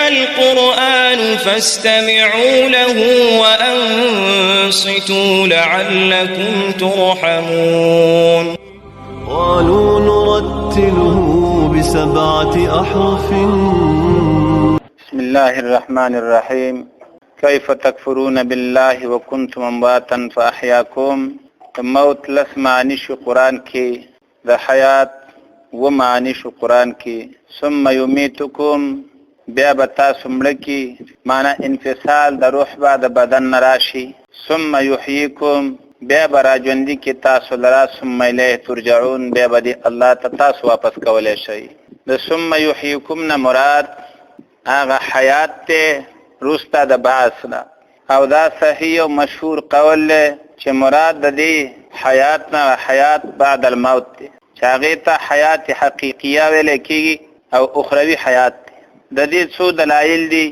القرآن فاستمعوا له وأنصتوا لعلكم ترحمون. قالوا نرتله بسبعة أحرف. بسم الله الرحمن الرحيم. كيف تكفرون بالله وكنتم امواتا فأحياكم. د موت لس معنی شو قرآن کې، د حیات و معنی شو قرآن کې. ثم یمیتکم، بیا به تاسو مړه کي، معنی انفصال د روح به د بدن نه راشي. ثم یحییکم، بیا به راژوندي کي تاسو لره. ثم الیه ترجعون، بیا به دې الله ته تاسو واپس کولی شئ. د ثم یحییکم نه مراد هغه حیات دی وروسته د بعث نه، او دا صحیح او مشهور قول دی چې مراد د دې حیات نه حیات بعد الموت دی، چې هغې ته حیات حقیقیه ویل کېږي او اخروي حیات دی. د دې څو دلایل دي.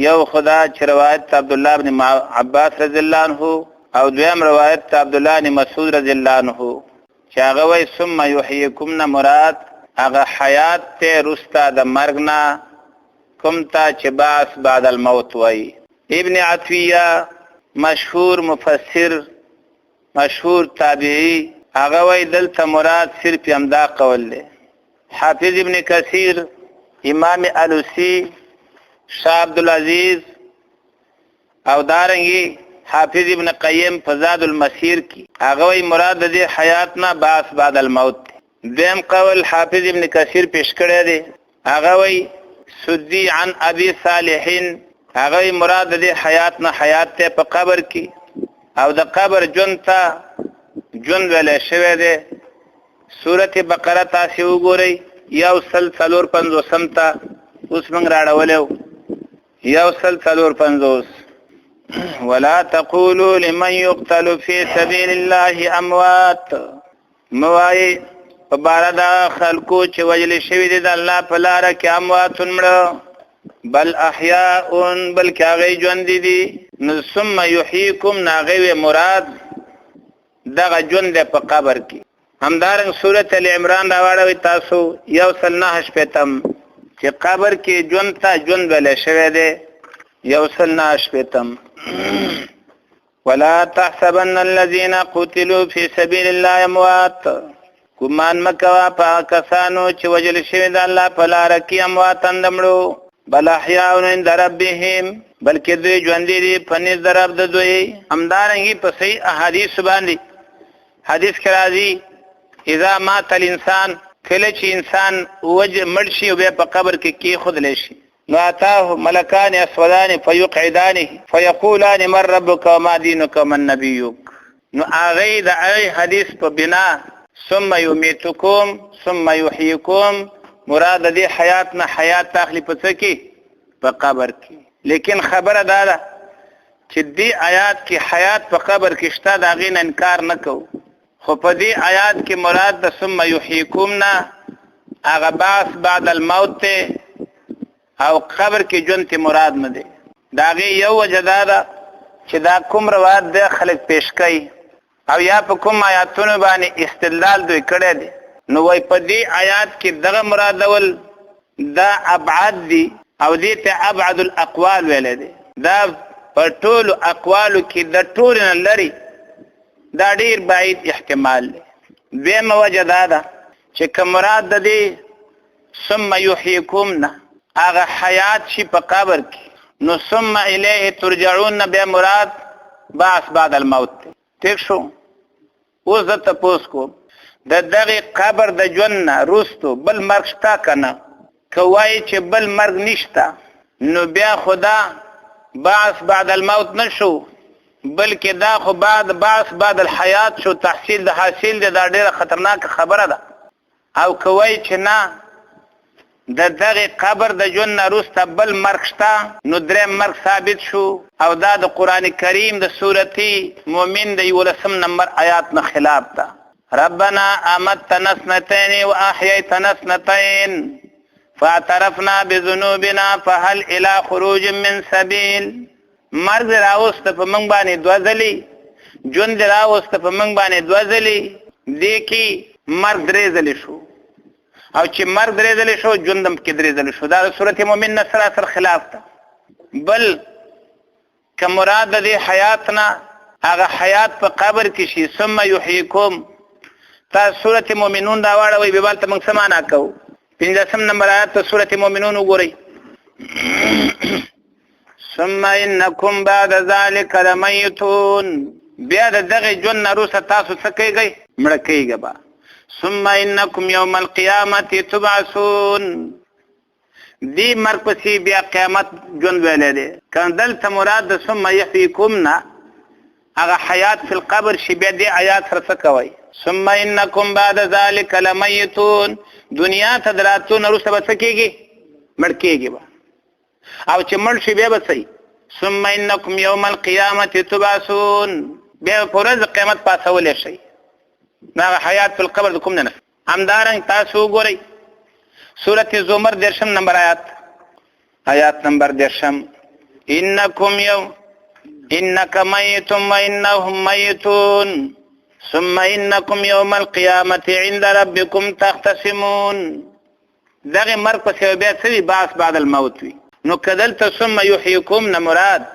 یو خدا چې روایت عبد الله بن عباس رضی الله عنه، او دویم روایت عبد الله بن مسعود رضی الله عنه، چې هغه وایي ثم یحییکم نه مراد هغه حیات دی وروسته د مرګ نه، کوم ته چې بعث بعد الموت وایي. ابن عطیه مشهور مفسر مشهور تابعی هغه وایي دلته مراد صرف همدا قول دی. حافظ ابن کثیر، امام الوسی، شاه عبدالعزیز او دارنګي حافظ ابن قیم په زاد المسیر کې هغه وایي مراد د دې حیات نه بعث بعد الموت دی. دویم قول حافظ ابن کثیر پیش کړی دی، هغه وایي سدی عن ابي صالحین، هغه وایي مراد د دې حیات نه حیات ته په قبر کې، او د قبر ژوند ته ژوند ویلی شوی دی. سورت بقره تاسې وګورئ 145 ته اوس موږ راړولی وو، 154. ولا تقولوا لمن يقتل في سبيل الله اموات، مه وایئ په باره د خلکو چې وژل شوي دي د الله په لاره کې اموات مړه، بل احیاء، بلکې هغوی ژوندي دي. نو ثم یحییکم نه هغوی وی مراد دغه ژوند دی په قبر کې. همدارنګ سورة ال عمران راواړوئ تاسو 169 چې قبر کې ژوند ته ژوند ویلی شوی دی، 169. ولا تحسبن الذين قتلوا في سبيل الله اموات، ګمان مه کوه په هغه کسانو چې وژل شوي د الله په لاره کې امواتن د مړو، بل احیاء عند ربهم، بلکې دوی ژوندي دي په نزد د رب د دوی. همدارنګې په صحیح احادیث باندې حدیث کې راځي اذا مات الانسان، کله چې انسان مړ شي او بیا په قبر کې کېښودلی شي، نو اتاه ملکان اسودان فیقعدانه فیقولان من ربک وما دینک ومن نبیک. نو هغې د هغې حدیث په بنا ثم یمیتکم ثم یحییکم مراد د دې حیات نه حیات اخلي په څه کې؟ په قبر کې. لیکن خبره دا ده چې دې آیات کې حیات په قبر کې شته، د هغې نه انکار نه کوو، خو په دې آیات کې مراد د ثم یحییکم نه هغه بعث بعد الموت دی او قبر کې ژوند ته مراد نه دی. د هغې یو وجه دا ده چې دا کوم روایت دی خلک پیش کوي او یا په کوم آیاتونو باندې استدلال دوی کړی دی، نو وایي په دې آیات کې دغه مرادول دا ابعاد دي او دې ته ابعد الاقوال ویلی دی. دا په ټولو اقوالو کې د ټولو نه لري، دا ډیر بعید احتمال دی. دویمه وجه دا ده چې که مراد د دې ثم یحییکم نه هغه حیات شي په قبر کې، نو ثم الیه ترجعون نه بیا مراد بعث بعد الموت دی. ټیک شو؟ اوس زه تپوس کوم د دغې قبر د ژوند نه وروستو بل مرګ شته که نه؟ که وایي چې بل مرګ نشته، نو بیا خو دا بعث بعد الموت نه شو، بلکې دا خو بعد بعث بعد الحیات شو، تحصیل د حاصل دی. دا ډېره خطرناکه خبره ده. او که وایي چې نه د دغې قبر د ژوند نه وروسته بل مرګ شته، نو دریم مرګ ثابت شو، او دا د قرآن کریم د سورتي مؤمن د 11 نمبر آیات نه خلاف ده. ربنا امتنا اثنتين واحييتنا اثنتين فاعترفنا بذنوبنا فهل الى خروج من سبيل. مرګ راوست په موږ باندې دوه ځلې، ژوند راوست په موږ باندې دوه ځلې، دې کې مرګ درې ځلې شو. او چې مرګ درېدلی شو، ژوند هم پکې درېدلی شو. دا د سورت مؤمن نه سراسر خلاف ده. بل که مراد د دې حیات نه هغه حیات په قبر کې شي، ثم یحییکم، تا سورت مؤمنون راواړوئ، بیا به هلته موږ څه معنا کوو؟ 15 نمبر آیات ته سورت مؤمنون وګورئ. ثم انکم بعد ذلک لمیتون، بیا د دغې ژوند نه وروسته تاسو څه کیږئ؟ مړه کیږئ به. ثم انکم یوم القیامت تبعثون، دې مرګ پسې بیا قیامت ژوند ویلی دی. که دلته مراد د ثم یحییکم نه هغه حیات فی القبر شي، بیا دې آیات سره څه کوئ؟ ثم انکم بعد ذلک لمیتون، دنیا ته د راتلو نه وروسته به څه کیږي؟ مړ کیږي به. او چې مړ شي بیا به څه؟ ثم انکم یوم القیامت تبعثون، بیا په ورځ قیامت پاڅولی شئ. نو هغه حیات فی القبر د کوم نه؟ همدارنګ تاسو وګورئ سورة زمر 30 نمبر آیات، آیات نمبر 30، انکم یوم انک میت و انهم میتون ثم انکم یوم القیامت عند ربکم تختصمون. دغه مرګ پسې بیا څه وي؟ بعث بعد الموت وي. نو که دلته ثم یحییکم نه مراد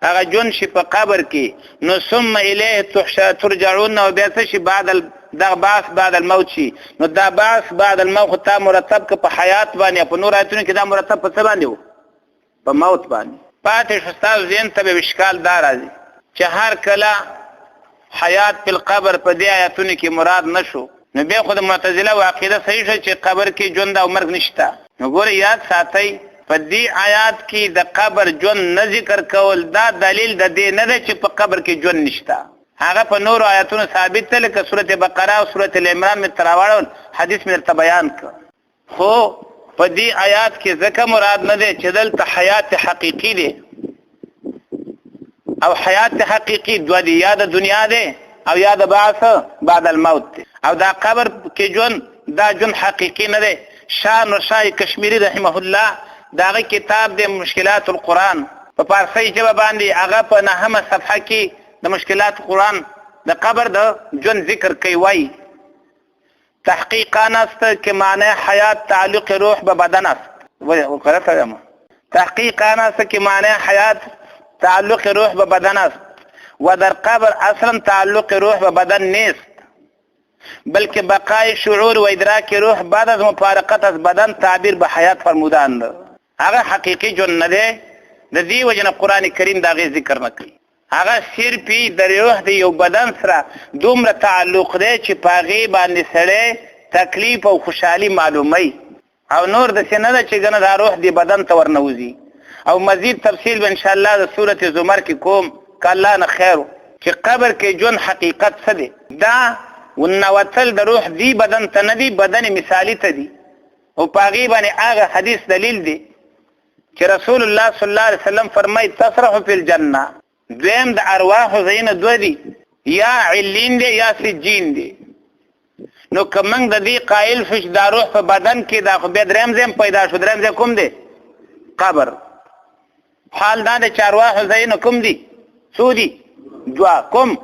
هغه ژوند شي په قبر کې، نو ثم الیه ترجعون او بیا څه شي؟ بعد دغه بعث بعد الموت شي. نو دا بعث بعد الموت خو تا مرتب که په حیات باندې، په نور آیتونو کې دا مرتب په څه باندې و؟ په موت باندې. پاتې شو ستاسو ذهن ته به اشکال دا راځي چې هر کله حیات په قبر په دې آیتونو کې مراد نشو، نو بیا خو د معتزله او عقیده صحیح شو چې قبر کې ژوند او مرګ نشته. نو ګوره یاد ساتئ، په دې آیات کې د قبر ژوند نه ذکر کول دا دلیل د دې نه دی چې په قبر کې ژوند نشته. هغه په نورو آیاتونو ثابت دی، لکه سورة بقره او سورة العمران مې تراواړول، حدیث مې درته بیان کړ. خو په دې آیات کې ځکه مراد نه دی چې دلته حیات حقیقي دی، او حیات حقیقي دوه دي، یا د دنیا دی او یا د بعث بعد الموت دی. او دا قبر کې ژوند، دا ژوند حقیقي نه دی. شاه نورشاه کشمیري رحمه الله د هغه کتاب دی مشکلات القرآن په پارسۍ ژبه باندې، هغه په 9 صفحه کې د مشکلات قرآن د قبر د ژوند ذکر کوي، وایي تحقیق آن است که معنی حیات تعلق روح به بدن است. غلطه یم. تحقیق آن است که معنی حیات تعلق روح به بدن است و در قبر اصلا تعلق روح به بدن نیست، بلکه بقای شعور و ادراک روح بعد از مفارقت از بدن تعبیر به حیات فرمودند. هغه حقیقي ژوند نه دی، د دې وجې نه قرآن کریم د هغې ذکر نه کوي. هغه صرف د روح د یو بدن سره دومره تعلق دی چې په هغې باندې سړی تکلیف او خوشحالي معلوموي، او نور داسې نه ده چې ګنه دا روح دې بدن ته ورنوځي. او مزید تفصیل به انشاءالله د سورة زمر کې کوم، که الله نه خیر و، چې قبر کې ژوند حقیقت څه دی. دا نوتل د روح دی بدن ته نه دی، بدن مثالي ته دی. او په هغې باندې هغه حدیث دلیل دی چې رسول الله صلی الله علیه وسلم فرمایي تصرح فی الجنه. دویم د ارواحو ځایونه دوه دي، یا علین دی یا سجین دی. نو که موږ د دې قایل شو چې دا روح په بدن کې دا خو بیا دریم ځای هم پیدا شو. دریم ځای کوم دی؟ قبر. حال دا دی چې ارواحو ځایونه کوم دي؟ څو دي؟ دوه. کوم؟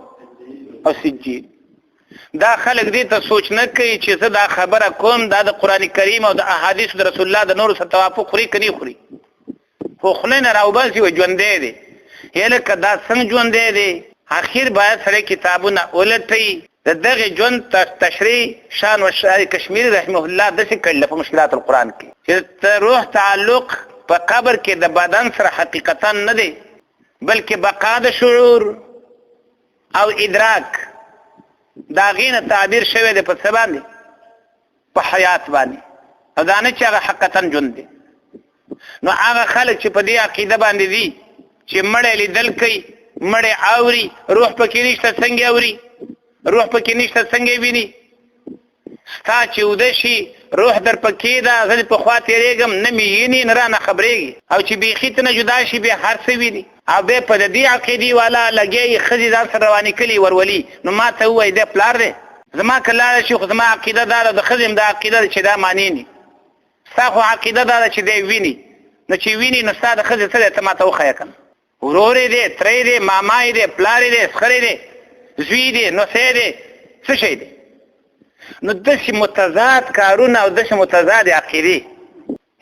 او سجین. دا خلک دې ته سوچ نه کوي چې زه دا خبره کوم، دا د قرآن کریم او د احادیثو د رسول الله د نورو سره توافق خوري که نه خوري، خو خولې نه راوباسي وایي ژوندی دی. هلکه دا څنګه ژوندی دی؟ اخر باید سړی کتابونه ولټوي. د دغې ژوند تشریح شان و شاه کشمیري رحمه الله داسې کړله په مشکلات القرآن کې چې د روح تعلق په قبر کې د بدن سره حقیقتا نه دی، بلکې بقا د شعور او ادراک د هغې نه تعبیر شوی دی په څه باندې؟ په حیات باندې، او دا نه چې هغه حقیقتا ژوند دی. نو هغه خلک چې په دې عقیده باندې دي چې مړی لیدل کوي، مړی اوري، روح پکې نشته څنګه اوري؟ روح پکې نشته څنګه ویني؟ ستا چې وده شي روح در پکې ده، زه دې په خوا تېرېږم، نه مې ویني نه رانه خبرېږي، او چې بیخي ته نه جدا شي بیا هر څه ویني. او بیا په د دې عقیدې والا لګیا یې ښځې ځان سره روانې کړي ورولي. نو ما ته ووایي دی پلار دی، زما که لاړه شي خو زما عقیده دا ده، د ښځې هم دا عقیده ده چې دا معنی ني. ستا خو عقیده دا ده چې دی ویني، نو چې ویني نو ستا د ښځې څه دی؟ ته ما ته وښیه که نه. ورور یې دی، تره یې دی، ماما یې دی، پلار یې دی، سخر یې دی، زوی دی، نوسی دی، څه شی دی؟ نو داسې متضاد کارونه او داسې متضاد عقیدې،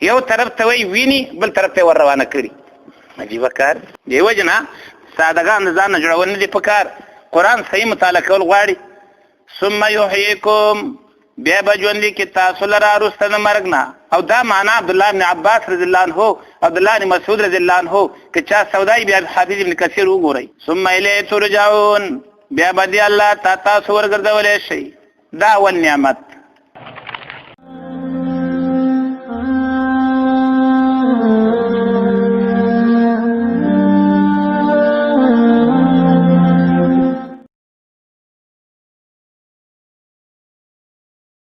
یو طرف ته وایي ویني، بل طرف ته ور روانه کړي. عجیبه کار دی. وجه نه سادهګان د ځان نه جوړول نه دي پکار. قرآن صحیح مطالعه کول غواړي. ثم یحییکم، بیا به ژوندي کې تاسو لره وروسته د مرګ نه. او دا معنا عبدالله بن عباس رضی الله عنه، عبدالله بن مسعود رضی الله عنه، که چا سودای بیا حافظ ابن کثیر وګورئ. ثم الیه ترجعون، بیا به دې الله ته تاسو ورګرځولی شئ. دا اول نعمت.